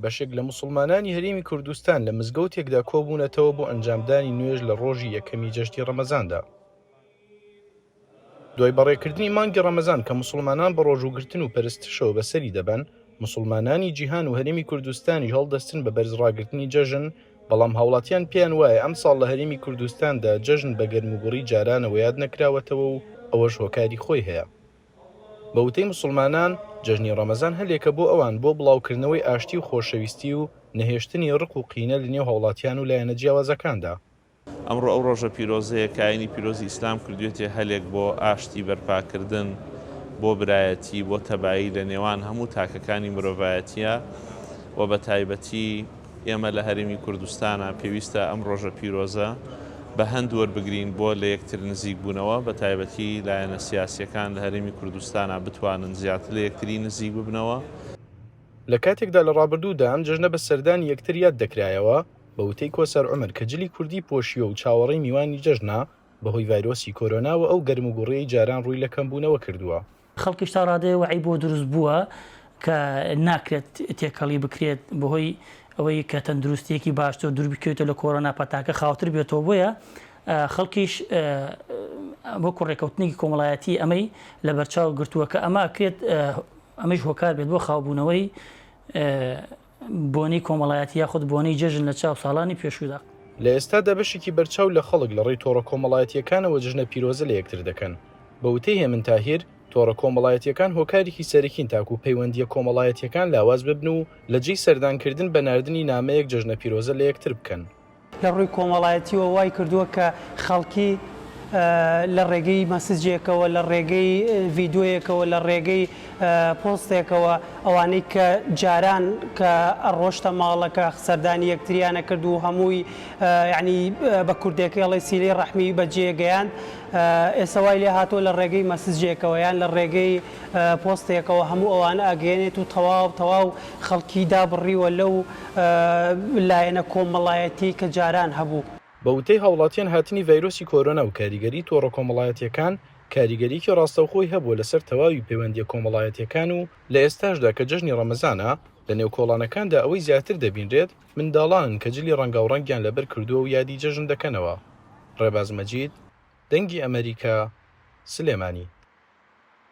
بەشێک لە موسڵمانانی هەرێمی کوردستان لە مزگەوتێکدا کۆبوونەتەوە بۆ ئەنجامدانی نوێژ لە ڕۆژی یەکەمی جەژنی ڕەمەزاندا. دوای بەڕێکردنی مانگی ڕەمەزان کە موسڵمانان بە ڕۆژووگرتن و پەرستشەوە بەسەری دەبەن، موسڵمانانی جیهان و هەرێمی کوردستانیش هەڵدەستن بە بەرز ڕاگرتنی جەژن، بەڵام هاوڵاتیان پێیان وایە ئەمساڵ لە هەرێمی کوردستاندا جەژن بە گەرموگوڕی جارانەوە یاد نەکراوەتەوە و ئەوەش هۆکاری خۆی هەیە. بە وتەی موسڵمانان، جەژنی ڕەمەزان هەلێکە بۆ ئەوان بۆ بڵاوکردنەوەی ئاشتی و خۆشەویستی و نەهێشتنی ڕق و قینە لەنێو هاوڵاتیان و لایەنە جیاوازەکاندا. ئەمڕۆ ئەو ڕۆژە پیرۆزەیە کە ئاینی پیرۆزی ئیسلام کردوێتێ هەلێک بۆ ئاشتی بەرپاکردن، بۆ برایەتی، بۆ تەبایی لە نێوان هەموو تاکەکانی مرۆڤایەتیە و بە تایبەتی ئێمە لە هەرێمی کوردستانا پێویستە ئەم ڕۆژە پیرۆزە بە هەند وەربگرین بۆ لە یەکتر نزیک بوونەوە بە تایبەتی لایەنە سیاسیەکان لە هەرێمی کوردستانا بتوانن زیاتر لە یەکتری نزیک ببنەوە. لە کاتێکدا لە ڕابردوودا ئەم جەژنە بە سەردانی یەکتر یاد دەکرایەوە، بە وتەی کۆسەر عومەر کە جلی کوردی پۆشیوە و چاوەڕێی میوانی جەژنە، بەهۆی ڤایرۆسی کۆرۆناوە ئەو گەرموگوڕیەی جاران ڕووی لە کەمبوونەوە کردووە. خەڵکیش تا ڕادەیە وەعی بۆ دروست بووە کە ناکرێت تێکەڵی بکرێت بەهۆی ئەوەی کە تەندروستیەکی باشتر دوور بکەوێتەوە لە کۆرۆنا پەتاکە خاوتر بێتەوە بۆیە خەڵکیش وەکو ڕێکەوتنێکی کۆمەڵایەتی ئەمەی لەبەرچاو گرتووە کە ئەمە ئەکرێت ئەمەیش هۆکار بێت بۆ خاوبوونەوەی بۆنەی کۆمەڵایەتی یاخود بۆنەی جەژن لە چاو ساڵانی پێشوودا. لە ئێستادا بەشێکی بەرچاو لە خەڵک لە ڕێی تۆڕە کۆمەڵایەتییەکانەوە جەژنە پیرۆزە لە یەکتر دەکەن. بە وتەی هێمن تاهیر، تۆڕە کۆمەڵایەتییەکان هۆکارێکی سەرەکین تاکوو پەیوەندییە کۆمەڵایەتییەکان لاواز ببن و لە جێی سەردانکردن بە ناردنی نامەیەک جەژنە پیرۆزە لە یەکتر بکەن. لە ڕووی کۆمەڵایەتیەوە وای کردووە کە خەڵکی لە ڕێگەی مەسجێکەوە، لە ڕێگەی ڤیدیۆیەکەوە، لە ڕێگەی پۆستێکەوە ئەوانەی کە جاران کە ئەڕۆشتە ماڵەکە سەردانی یەکتریان ئەکرد و هەمووی یانی بە کوردێکەی ئەڵێ سیلەی ڕەحمی بەجێ گەیاند ئێستا وای لێ هاتووە لە ڕێگەی مەسجێکەوە یان لە ڕێگەی پۆستێکەوە هەموو ئەوانە ئەگەیەنێت و تەواو تەواو خەڵکی دابڕیوە لەو لایەنە کۆمەڵایەتیەی کە جاران هەبوو. بە وتەی هاوڵاتیان هاتنی ڤایرۆسی کۆرۆنا و کاریگەری تۆڕە کۆمەڵایەتیەکان کاریگەریەکی ڕاستەوخۆی هەبووە لەسەر تەواوی پەیوەندیە کۆمەڵایەتیەکان و لە ئێستاشدا کە جەژنی ڕەمەزانە لە نێو کۆڵانەکاندا ئەوەی زیاتر دەبینرێت منداڵانن کە جلی ڕەنگاوڕەنگیان لەبەر کردووە و یادی جەژن دەکەنەوە. ڕێباز مەجید، دەنگی ئەمەریکا، سلێمانی.